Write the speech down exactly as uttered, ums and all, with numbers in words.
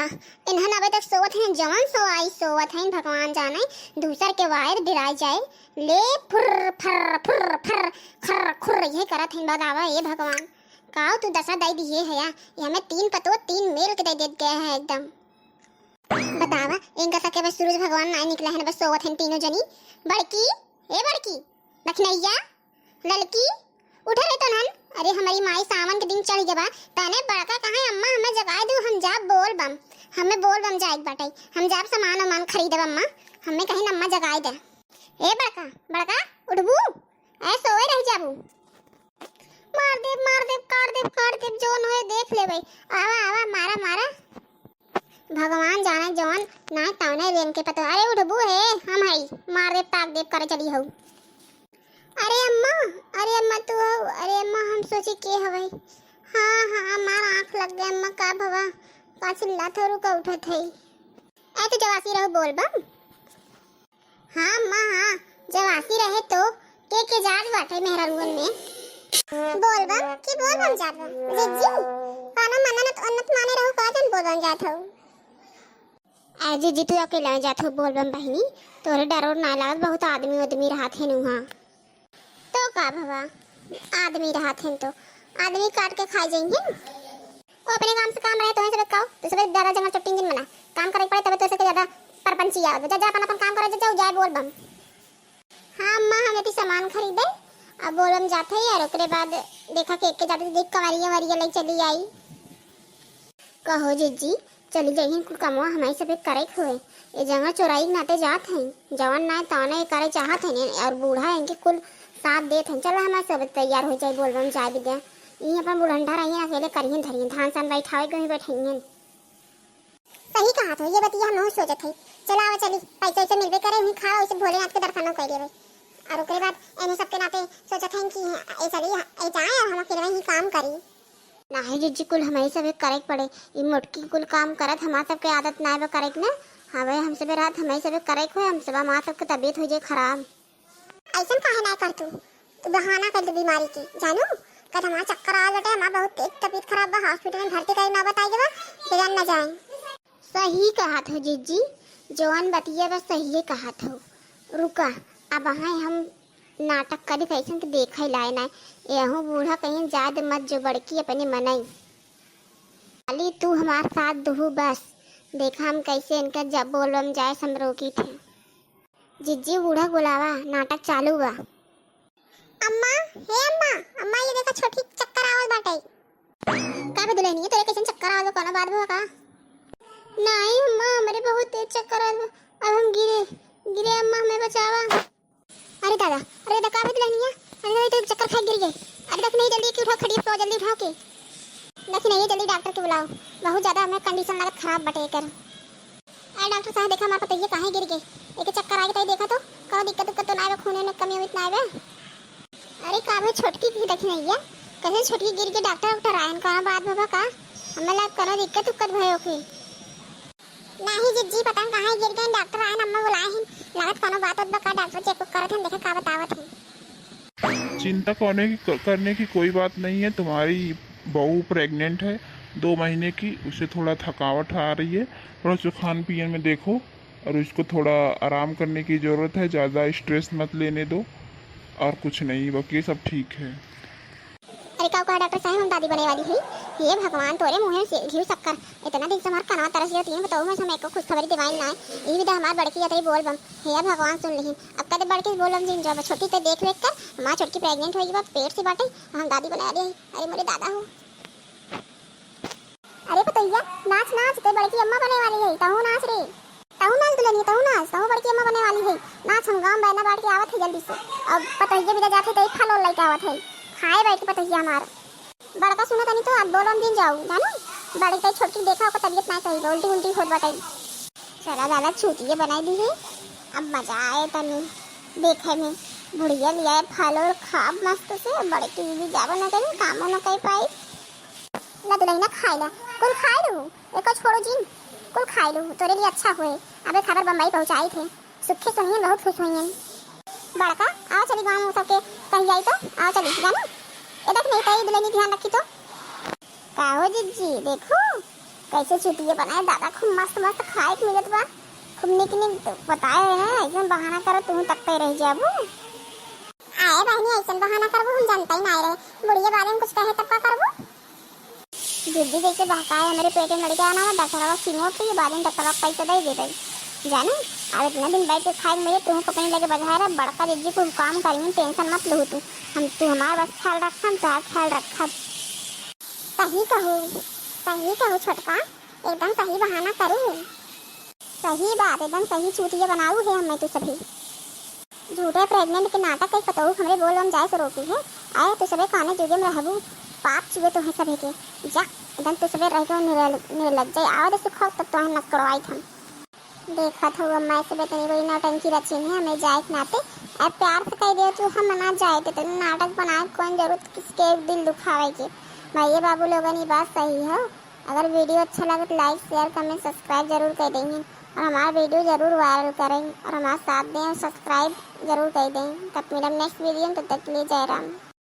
इन्हन अबे तक सोवत हैं, जवन सोवाई सोवत हैं, भगवान जाने, दूसर के वायर डिराई जाए, ले फुर्र फर्र फुर्र फर्र खर्र खुर्र, यही करत हैं। बतावा, ए भगवान, काव तू दशा दई दिए है या? ये हमें तीन पतो, तीन मेल के दे देत गए हैं एकदम। बतावा, इनका सके बस सूरज भगवान ना निकला है ना, बस सोवत हैं तीनों जनी। बड़की, ए बड़की, दखिनैया, ललकी, उठा रे तोनहन। अरे हमरी माई, सावन के दिन चढ़ गवा, तने बड़का कहाँ, अम्मा हमें जगाए दू, हम जाब बोल बम, हमें बोल बम जाए के बाटे, हम जाब सामान वामान खरीदब अम्मा, हमें कहीं अम्मा जगाए दे। ए बड़का, बड़का, उठबू? ऐ सोए रह जाबू। मार देब, मार देब, काट देब, काट देब, जौन होए देख लेबै। आवा, आवा, मारा, मारा। भगवान जाने जौन नाय तौने रेंग के पतो। अरे उठबू हे, हम हई, मार देब, ताक देब करे चली हऊ। अरे अम्मा, अरे अम्मा तू हऊ, अरे अम्मा हम सोची के हवई। हाँ, हाँ, हमार आँख लग गए अम्मा, का भवा, का चिल्लात हो, रुका उठत हई। ऐ तू जवासी रहो बोल बम। हाँ अम्मा, हाँ, जब आसी रहे तो के के जात बाटे मेहरारुअन में? बोल बम कि बोल बम जात बा? जिज्जी, कौनो मन्नत उन्नत माने रहू का जन बोल बम जात हो? आ जिज्जी, तू अकेला जात हो बोल बम बहिनी, तोरे डर और ना लागत, बहुत आदमी उदमी रहत है नुहा। तो का भवा, आदमी रहत हैं तो आदमी काट के खाई जाइहैं। वो अपने काम से काम रहे, तोहे सबे काव, तो सबे ज्यादा जंगल चट्टिन जिन बना। काम करे के पड़े तबे तो सबके ज्यादा परपंची आवत बा। जा, जा, अपन, अपन काम करे, जा, जाओ, जाए बोल बम। हाँ अम्मा, हम यदि सामान खरीदे, अब बोल बम जात है यार, ओकरे बाद देखा के, के जाते देख कवरिया वरिया ले चली आई। कहो जिज्जी, चली जइहन कुल कमवा हमही सबे करे के होए। ए जंगल चोराई के नाते जात हई, जवन नाय तवने करे चाहत हई, और बूढ़ा इनके कुल साथ देत हई। चला हमरे सब तैयार हो जाई, बोलबम जाए बिद्या। ई अपन बुढ़ंडा रहिहन, अकेले करिहन धरिहन, धान सान बैठावे के वहीं बैठइहन। सही कहत हो, ये बतिया हम सोचत हई। चला आवा चली, पैसा वैसा मिलबे करे, वहीं खा वैसे भोलेनाथ के दर्शनो कर लेबे। और ओकरे बाद एने सबके नाते सोचत हई कि ए चली, ए जाए और हम अकेले ही काम करी। नाही जिज्जी, कुल हमही सबे करे के पड़े। ई मोटकी कुल काम करत, हमार सबके आदत नाय बा करे के ना। हवे हम सबे रात हमही सबे करे के होए, हम सब हमार सबके तबीयत हो जाए खराब। ऐसन काहे नाय कर तू? तू बहाना कर दे बीमारी के, जानू? कद हमार चक्कर आ बाटे, हमार बहुत तेज तबीयत खराब बा, हॉस्पिटल में भर्ती करे ना बताई देबा, फिर हम ना जाए। सही कहत हो जिज्जी, जवन बतिया बा सहिए कहत हो। रुका, अब अहाँ हम नाटक करी कैसन के देखै लाए ना। एहू बूढ़ा कहीं जाद मत जो बड़की अपने मनई। खाली तू हमार साथ दुहू बस, देखा हम कैसे इनका जब बोलबम जाए हम रोकी थे। जिज्जी बूढ़ा बुलावा, नाटक चालू बा। अम्मा, हे अम्मा, अम्मा ये देखा छोटी चक्कर आवत बाटे। का बे दुल्हनिया, तोरे कैसन चक्कर आवत बा, कोनो बात बा का? नहीं अम्मा, हमरे बहुत तेज चक्कर आवत बा, अब हम गिरे, गिरे अम्मा हमें बचावा। अरे दादा, अरे दादा, का बे दुल्हनिया? अरे दादा, तो चक्कर खा गिर गए। अरे देख नहीं, जल्दी की उठाओ, खटिया पे जल्दी उठाओ के। देख नहीं, जल्दी डॉक्टर के बुलाओ, बहुत ज्यादा हमें कंडीशन लगत खराब बटे एकर। अरे डॉक्टर साहब, देखा हमार पतोहिया काहे गिर गए, एक चक्कर आगे तई देखा तो, कोनो दिक्कत उक्कत तो ना आवे, खूने में कमी उमी तो ना आवे? अरे का भाई छोटकी की देख नहीं है, कैसे छोटकी गिर के डॉक्टर उक्टर आयन, कोनो बात बाबा का? हमें लग कोनो दिक्कत उक्कत भयो की। नाही जिज्जी, पता न कहाँ गिर गए, डॉक्टर आए न, अम्मा बुलाए हैं, लागत कोनो बात होत बा का, डॉक्टर चेक उक करत हैं, देखे का बतावत हैं। चिंता कोने की, क-, करने की कोई बात नहीं है। तुम्हारी बहू प्रेग्नेंट है दो महीने की, उसे थोड़ा थकावट आ रही है, थोड़ा उसको खान पीन में देखो और उसको थोड़ा आराम करने की ज़रूरत है, ज़्यादा स्ट्रेस मत लेने दो और कुछ नहीं, बाकी सब ठीक है। अरे का कहा डॉक्टर साहब, हम दादी बने वाली है। हे भगवान, तोरे मुँहे से घी शक्कर, इतना दिन से हमार कनवा तरस गया, तीन बताऊ में से हम एको खुशखबरी दिवाई ना है। यही विधा हमार बड़की अतरी बोल बम, हे भगवान सुन लिहिन। अब कदे बड़की बोल बम जिन जब छोटी ते देख रेख कर, हमार छोटकी प्रेग्नेंट होई बा, पेट से बाटे, हम दादी बने वाली है। अरे मोरे दादा हो। अरे पतोहिया, नाच नाच, ते बड़की अम्मा बने वाली है, तहू नाच रे। तहू नाच दुल्हनिया, तहू नाच, तहू बड़की अम्मा बने वाली है। नाच, हम गाँव बैना बांट के आवत है जल्दी से। अब पतोहिया बिदा जात है तो एक फल और लेके आवत है। खाए बैठ के पतोहिया हमार। बड़का सुनो तनी तो, अब बोल बम जिन जाऊ, जानो? बड़े तई छोटकी देखा ओकर तबीयत ना सही बा, उल्टी उल्टी होत बाटे। चला दादा छुट्टिए बनाई दी है, अब मजा आए तनी देखे में। बुढ़िया लिया है फल और खाब मस्त से, बड़की दीदी जाबो ना करी, कामो ना कर पाई। ला दुल्हनिया खाए ला, कुल खाए लू, एको छोड़ो जिन, कुल खाए लू, तोरे लिए अच्छा हुए। अबे खबर बम्बई पहुँचाई थे, सुखे सोहियन बहुत खुश होइयन। बड़का, आओ चली गाँव में सबके कही जाई तो, आओ चली, जानो? ए देख नहीं तई दुल्हनी ध्यान रखी तो। का हो जिज्जी, देखो, कैसे चुतिया बनाए दादा, खूब मस्त मस्त खाए के मिलत बा, खूब निक निक बताए रहे हैं, ऐसन बहाना करो तुम तकते रह जाबू। आए बहनी, ऐसन बहाना करबू, हम जानता ही ना रहे। बुढ़िया बारे में कुछ कहे तब का करबू? दीदी जैसे बहकाए, हमरे पेट में लड़के आना हुआ, डॉक्टरवा कीमो पी, बाद में डॉक्टरवा पैसे दे देते। जानू, अब इतना दिन बैठ के खाए के मिले, तुम कपड़े लेके बजाए रहा, बड़का जिज्जी को काम करी, टेंशन मत लू तू। हम, तू हमार बस ख्याल रखा, हम तोहार ख्याल रखा। सही कहू, सही कहू छोटका, एकदम सही बहाना करू। सही बात, एकदम सही चूतिया बनाऊ है हमें तू सभी। झूठे प्रेग्नेंट के नाटक कई पतोहू हमरे बोल बम जाए से रोकी है। आए तू सबे कौने जुगे में रहबू, पाप चुए तोहे सभे के। जा, एकदम तू सबे रह के निरल-, निर्लज्ज है। आवे दे सुखा तब तोहे नकड़वाई हम। देखत हऊ अम्मा, ऐसे बेतनी कोई नौटंकी रची है हमें जाए के नाते। अब प्यार से कह दियो तू हम ना जाए, तो इतना नाटक बनाए कौन जरूरत किसके दिल दुखावे के। भैया बाबू लोगन, ये बात सही हो। अगर वीडियो अच्छा लगे तो लाइक, शेयर, कमेंट, सब्सक्राइब जरूर कर देंगे और हमारा वीडियो जरूर वायरल करें और हमारा साथ दें और सब्सक्राइब जरूर कर दें। तब मिलम नेक्स्ट वीडियो में, तब तक के लिए जय राम।